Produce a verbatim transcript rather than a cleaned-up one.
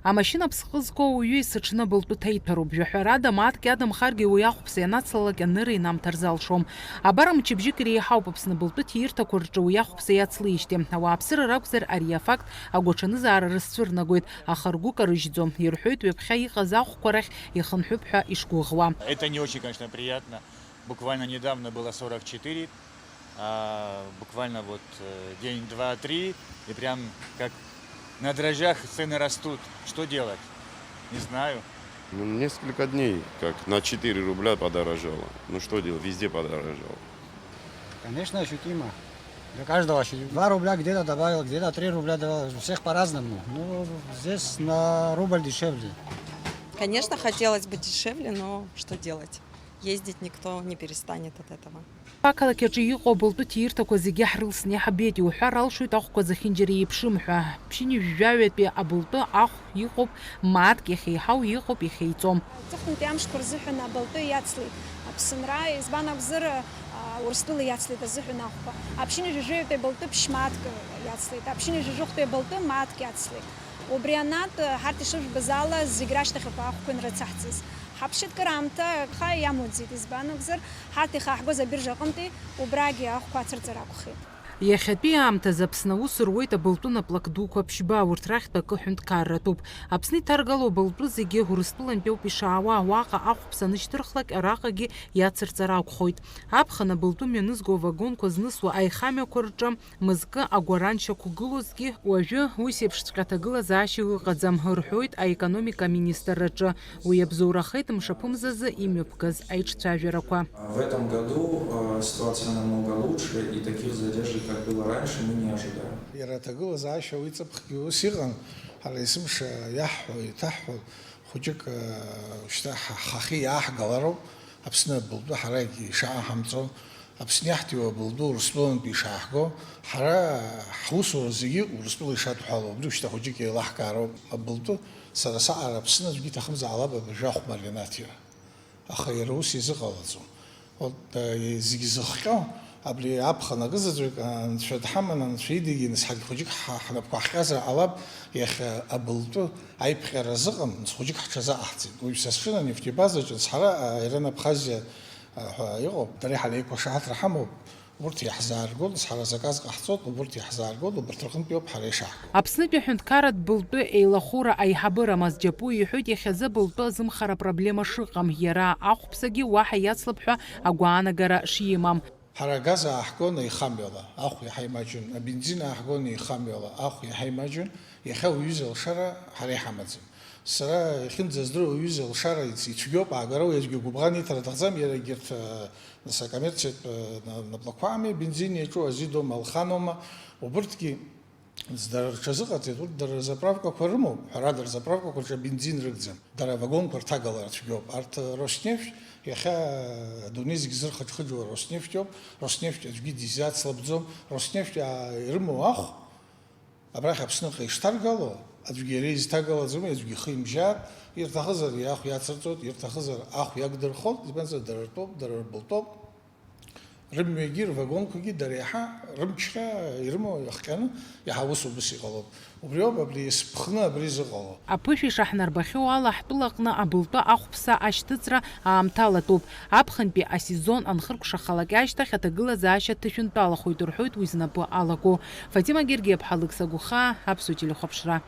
Амашьына ԥсҟы зқәу ауаҩы есыҽны абылтәы ҭаиҭәароуп. Жәаҳәарада, мааҭк иадамхаргьы уи ахәԥса ианацлалак анырра инамҭар залшом. Абар, мчыбжьык иреиҳауп Аԥсны абылтәы ҭиирҭақәа рҿы уи ахәԥса иацлеижьҭеи. Ауааԥсыра ракәзар, ари афакт агәаҽанызаара рызцәырнагоит, аха ргәы карыжьӡом, ирҳәоит ҩаԥхьа иҟаз ахәқәа рахь ихынҳәып ҳәа ишгәыӷуа. Это не очень, конечно, приятно. Буквально недавно было сорок четыре, а буквально вот, э, день, два, три, и прям как на дрожжах цены растут. Что делать? Не знаю. Ну, несколько дней, как на четыре рубля подорожало. Ну, что делать, везде подорожало. Конечно, ощутимо. Для каждого ощутимо. Два рубля где-то добавил, где-то три рубля добавил. У всех по-разному. Ну, здесь на рубль дешевле. Конечно, хотелось бы дешевле, но что делать? Ездить никто не перестанет от этого. Ақалақь аҿы иҟоу абылтәы ҭиирҭақәа зегьы ҳрылсны иаҳбеит, иуҳәар алшоит ахәқәа зехьынџьара еиԥшым ҳәа. Ԥшьынҩажәаҩатәи абылтәы ахә иҟоуп, мааҭк иахьеиҳау иҟоуп, иахьеиҵом. Аҵыхәтәантәи амшқәа рзыҳәан абылтәы иацлеит Аԥсынра, избан акәзар, а, Урыстәыла иацлеит азыҳәан ахәқәа. Аԥшьынҩажәаҩатәи абылтәы ԥшь мааҭк иацлеит, аԥшьынҩажәижәохәтәи абылтәы мааҭк иацлеит. Убри анаатә, ҳарҭ ишыжәбаз ала, зегь рашьҭахьақәа ахәқәа инрыцаҳҵаз. Ҳаԥшьыҭкыра аамҭа хаа иамоуӡеит, избан акәзар, ҳарҭ ихаҳгоз абиржа аҟынтәи убрагьы ахәқәа ацырҵар акәхеит. Иахьатәи аамҭазы Аԥсны аус руеит абылтәы наплак дуқәа ԥшьба, урҭ рахьтә акы ҳәынҭқарратәуп. Аԥсны иҭаргало абылтәы зегьы Урыстәылантәи ауп ишаауа, уаҟа ахәԥса анышьҭырхлак, араҟагьы иацырҵар акәхоит. Аԥхын абылтәы мҩанызго авагонқәа знысуа аихамҩақәа рҿы мызкы агәаран шьақәгылозгьы, уажәы ус еиԥшҵәҟьа аҭагылазаашьа ыҟаӡам, рҳәоит аекономика аминистрраҿы. Уи иабзоурахеит мшаԥымзазы имҩаԥгаз аиҿцәажәарақәа. В этом году, э, ситуация намного лучше, и таких задержек, как было раньше, мы не ожидаем. Иара аҭагылазаашьа уи ҵыԥхгьы ус иҟан, ҳара есымша иаҳҳәо, еиҭаҳҳәо, хәыҷык, э, шьҭа ҳа-, ҳхахьы иааҳгалароуп, Аԥсны абылтәы ҳара егьи ишааҳамҵо, Аԥсны иаҳҭиуа абылтәы Урыстәылантәи ишааҳго, ҳара ҳусура зегьы Урыстәыла ишадҳәалоу, абри шьҭа хәыҷык еилаҳкаароуп. Абылтәы сара саҟара Аԥсны аӡәгьы иҭахымзаалап абыржәы ахә маринаҭира. Аха иара ус изыҟалаӡом. Урҭ, а, зегьы зыхҟьо, абри аԥхын акызаҵәык, а, Анцәа дҳаман, Анцәа идагьы, нас ҳаргьы хәыҷык ҳа-, ҳнапқәа ҳҟьазар ҟалап, иахьа абылтәы аиԥҟьара азыҟан, нас хәыҷык ҳҽазаҟаҳҵеит. Уажә са сшын анефтебазаҿы, нас ҳара, а, Аерон Абхазиа, а, ҳәа иҟоуп, дареи ҳареи еиқәшаҳаҭра ҳамоуп. Урҭ иаҳзааргоит, нас ҳара заказ ҟаҳҵоит, убырҭ иаҳзааргоит, убырҭ рҟынтәи ауп ҳара ишаҳго. Аԥснытәи аҳәынҭқарратә былтәы еилахәыра аиҳабыра Мазџьапуа иҳәоит иахьазы абылтәы азымхара апроблема шыҟам, иара ахәԥсагьы уаҳа иацлап ҳәа агәаанагара шимам. Ҳара агаз ааҳгон еихамҩала, ахә иаҳа имаҷын, абензин ааҳгон еихамҩала, ахә иаҳа имаҷын, иахьа уҩыза алшара ҳара иҳамаӡам. Сара иахьынӡаздыруа уҩыза алшара иц-, ицәгьоуп, аагара уи аӡәгьы гәыбӷан иҭара аҭахӡам, иара егьырҭ, э, Нас акоммерциатә, э, на-, наплакқәа ами, абензин иаҿу Азидоума, Алханоума, убырҭгьы дара рҽазыҟаҵеит, урҭ дара рзаправкақәа рымоуп, ҳәарада, рзаправкақәа рҿы абензин рыгӡам. Дара авагонқәа рҭагалара цәгьоуп. Арҭ, э, Роснефть, иахьа, э, адунеи зегь зырхыџхыџуа Роснефть ауп, Роснефть аӡәгьы дизацлабӡом, Роснефть, аа, ирымоу ахә, Абрахь Аԥсныҟа ишҭаргало, аӡәгьы иара изҭагалаӡом, аӡәгьы ихы имжьааит, ирҭахызар иахә иацырҵоит, ирҭахызар ахә иагдырхоит, избанзар, дара ртәоуп, дара рбылтәоуп. Рымҩагьы, рвагонқәагьы дара иаҳа рымчра ирымоу иахҟьаны, иаҳа ус убыс иҟалоит. Убриоуп абри есԥхны абри зыҟало. Аԥышәа ишаҳнарбахьоу ала, ҳтәылаҟны абылтәы ахәԥса ашьҭыҵра аамҭалатәуп. Аԥхынтәи асезон анхыркәшахалак ашьҭахь аҭагылазаашьа ҭышәынтәалахоит, рҳәоит уи знапы алаку. Фатима Гергиаԥҳа, Алықьса Гәыхаа, Аԥсуа телехәаԥшра.